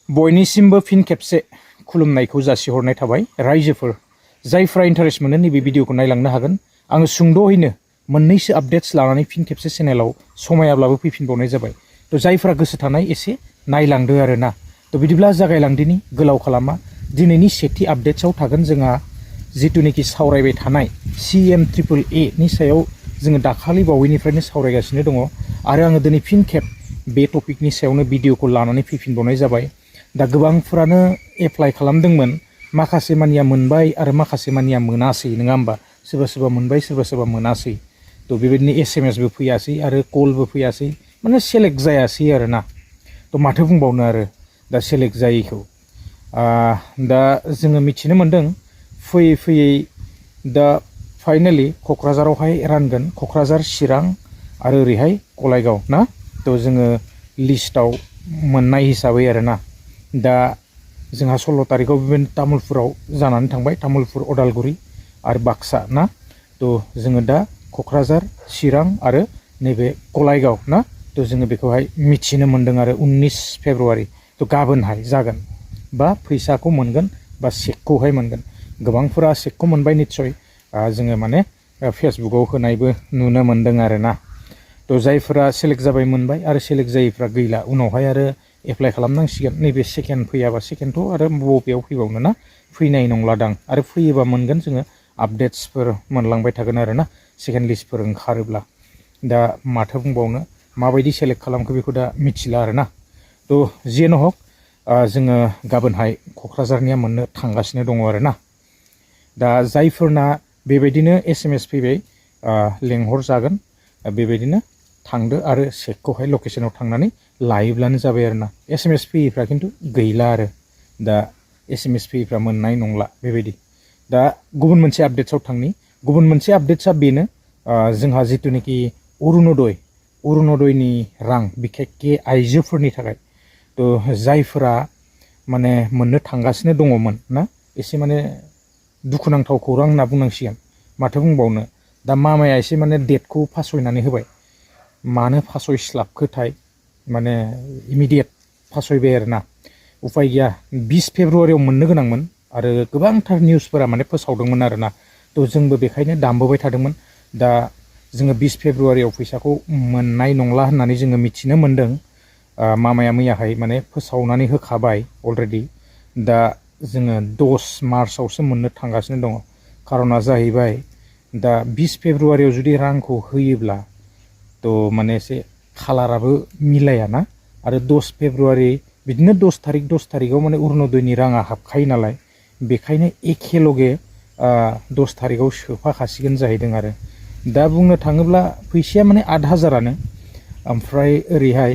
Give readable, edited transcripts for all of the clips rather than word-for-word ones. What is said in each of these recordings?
बयनिसिमबो फिन खेबसे खुलुमनायखौ जासिहरनाय थाबाय रायजोफोर जायफ्रा इन्टारेस्ट मोनो नैबे भिडिअखौ नायलांनो हागोन आङो सुंद'यैनो मोननैसो आपडेट्स लानानै फिन खेबसे चेनेलाव समायाब्लाबो फैफिनबावनाय जाबाय थ' जायफ्रा गोसो थानाय एसे नायलांदो आरोना थ' बिदिब्ला जागायलांदिनि गोलाव खालामा दिनैनि सेथि आपडेट्सआव थागोन जोंहा जिथुनिखि सावरायबाय थानाय CM-AAA नि सायाव जोङो दाखालि बावैनिफ्रायनो सावरायगासिनो दङ आरो आङो दिनै फिन खेब बे टपिकनि सायावनो भिडिअखौ लानानै फैफिनबावनाय जाबाय दा गोबांफोरानो एप्लाइ खालामदोंमोन माखासे मानिया मोनबाय आरो माखासे मानिया मोनासै नङा होमबा सोरबा सोरबा मोनबाय सोरबा सोरबा मोनासै थ' बेबायदिनो SMS बो फैयासै आरो कलबो फैयासै माने सेलेक्ट जायासै आरोना थ' माथो बुंबावनो आरो दा सेलेक्ट जायैखौ दा जोङो मिथिनो मोन्दों फैयै फैयै दा फाइनालि क'क्राझारावहाय रानगोन क'क्राझार चिरां आरो ओरैहाय गलायगाव ना थ' जोङो लिस्टआव मोननाय हिसाबै आरोना दा जोंहा 16 तारिखआव बेबायदिनो तामुलपुराव जानानै थांबाय तामुलपुर अदालगुरि आरो बाक्सा ना थ' जोङो दा क'क्राझार चिरां आरो नैबे गलायगाव ना थ' जोङो बेखौहाय मिथिनो मोन्दों आरो 19 फेब्रुवारि थ' गाबोनहाय जागोन बा फैसाखौ मोनगोन बा चेकखौहाय मोनगोन गोबांफोरा चेकखौ मोनबाय निस्सय जोङो माने फेसबुकआव होनायबो नुनो मोन्दों आरोना थ' जायफोरा सेलेक्ट जाबाय मोनबाय आरो सेलेक्ट जायैफ्रा गैला उनावहाय आरो एप्लाइ खालामनांसिगोन नैबे सेकेन्ड फैयाबा सेकेन्डथ' आरो बबेयाव फैबावनो ना फैनाय नंलादां आरो फैयोबा मोनगोन जोङो आपडेट्सफोर मोनलांबाय थागोन आरोना सेकेन्ड लिस्टफोर ओंखारोब्ला दा माथो बुंबावनो माबायदि सेलेक्ट खालामखो बेखौ दा मिथिला आरोना थ' जियानो हक जोङो गाबोनहाय क'क्राझारनिया मोननो थांगासिनो दङ आरोना दा जायफोरना बेबायदिनो SMS फैबाय लेंहरजागोन बेबायदिनो थांदो आरो चेकखौहाय लकेसनाव थांनानै लायोब्लानो जाबाय आरोना SMS फैयैफ्रा खिन्थु गैला आरो दा SMS फैयैफ्रा मोननाय नंला बेबायदि दा गुबुन मोनसे आपडेट्सआव थांनि गुबुन मोनसे आपडेट्सआ बेनो जोंहा जिथुनिखि अरुण'दयनि रां बिखेखके आइजोफोरनि थाखाय थ' जायफोरा माने मोननो थांगासिनो दङमोन ना एसे माने दुखुनांथाव खौरां होनना बुंनांसिगोन माथो बुंबावनो दा मामाया एसे माने डेटखौ फासयनानै होबाय मानो फासयस्लाबखोथाय माने इमिडियेट फासयबाय आरोना उफाय गैया 20 फेब्रुवारियाव मोननो गोनांमोन आरो गोबांथार निउसफोरा माने फोसावदोंमोन आरोना थ' जोंबो बेखायनो दामबोबाय थादोंमोन दा जोङो 20 फेब्रुवारियाव फैसाखौ मोननाय नंला होननानै जोङो मिथिनो मोन्दों मामाया मैयाहाय माने फोसावनानै होखाबाय अलरेडि दा जोङो 10 मार्चआवसो मोननो थांगासिनो दङ खारना जाहैबाय दा 20 फेब्रुवारियाव जुदि रांखौ होयोब्ला थ' माने एसे खालाराबो मिलायाना आरो 10 फेब्रुवारि बिदिनो 10 थारिखआव माने अरुण'दयनि राङा हाबखायो नालाय बेखायनो एखेलगे 10 थारिखआव सोफाखासिगोन जाहैदों आरो दा बुंनो थाङोब्ला फैसाया माने 8,000आनो ओमफ्राय ओरैहाय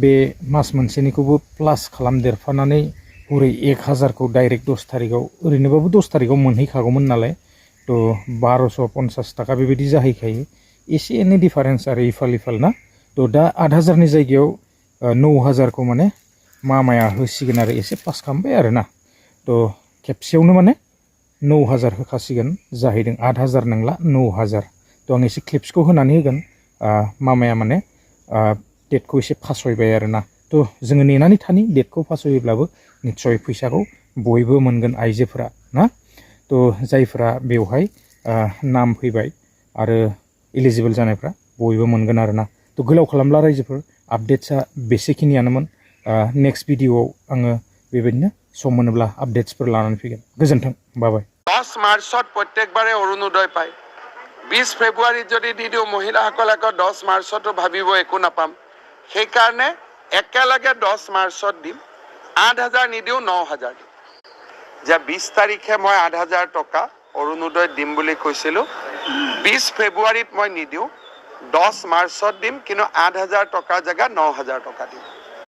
बे मास मोनसेनिखौबो प्लास खालामदेरफानानै हरै 1,000खौ डाइरेक्ट 10 थारिखआव ओरैनोबाबो 10 थारिखआव मोनहैखागौमोन नालाय थ' 1250 थाखा बेबायदि जाहैखायो एसे एनै डिफारेन्स आरो इफाल ना थ' दा 8,000नि जायगायाव 9,000खौ माने मामाया होसिगोन आरो एसे प्लास खालामबाय आरोना थ' खेबसेयावनो माने 9,000 होखासिगोन जाहैदों 8,000 नंला 9,000 थ' आं एसे क्लिप्सखौ होनानै होगोन मामाया माने डेटखौ एसे फासयबाय आरोना थ' जोङो नेनानै थानि डेटखौ फासयोब्लाबो निस्सय फैसाखौ बयबो मोनगोन आइजोफोरा ना थ' जायफोरा बेवहाय नाम फैबाय आरो इलिजिबोल जानायफ्रा बयबो मोनगोन आरोना थ' गोलाव खालामला रायजोफोर आपडेट्सआ बेसेखिनियानोमोन नेक्स्ट भिडिअआव आङो बेबायदिनो सम मोनोब्ला आपडेट्सफोर लानानै फैगोन गोजोन्थों बाबाय 10 मार्चত প্ৰত্যেকবাৰে অৰুণোদয় পায় 20 ফেব্ৰুৱাৰীত যদি দি দিওঁ মহিলাসকলে আকৌ 10 মাৰ্চতো ভাবিব একো নাপাম সেইকাৰণে একেলগে 10 মাৰ্চত দিম 8,000 নিদিওঁ 9,000 দিম যে 20 তাৰিখে মই 8,000 টকা অৰুণোদয় দিম বুলি কৈছিলোঁ 20 ফেব্ৰুৱাৰীত মই নিদিওঁ 10 মাৰ্চত দিম কিন্তু 8,000 টকাৰ জেগা 9,000 টকা দিম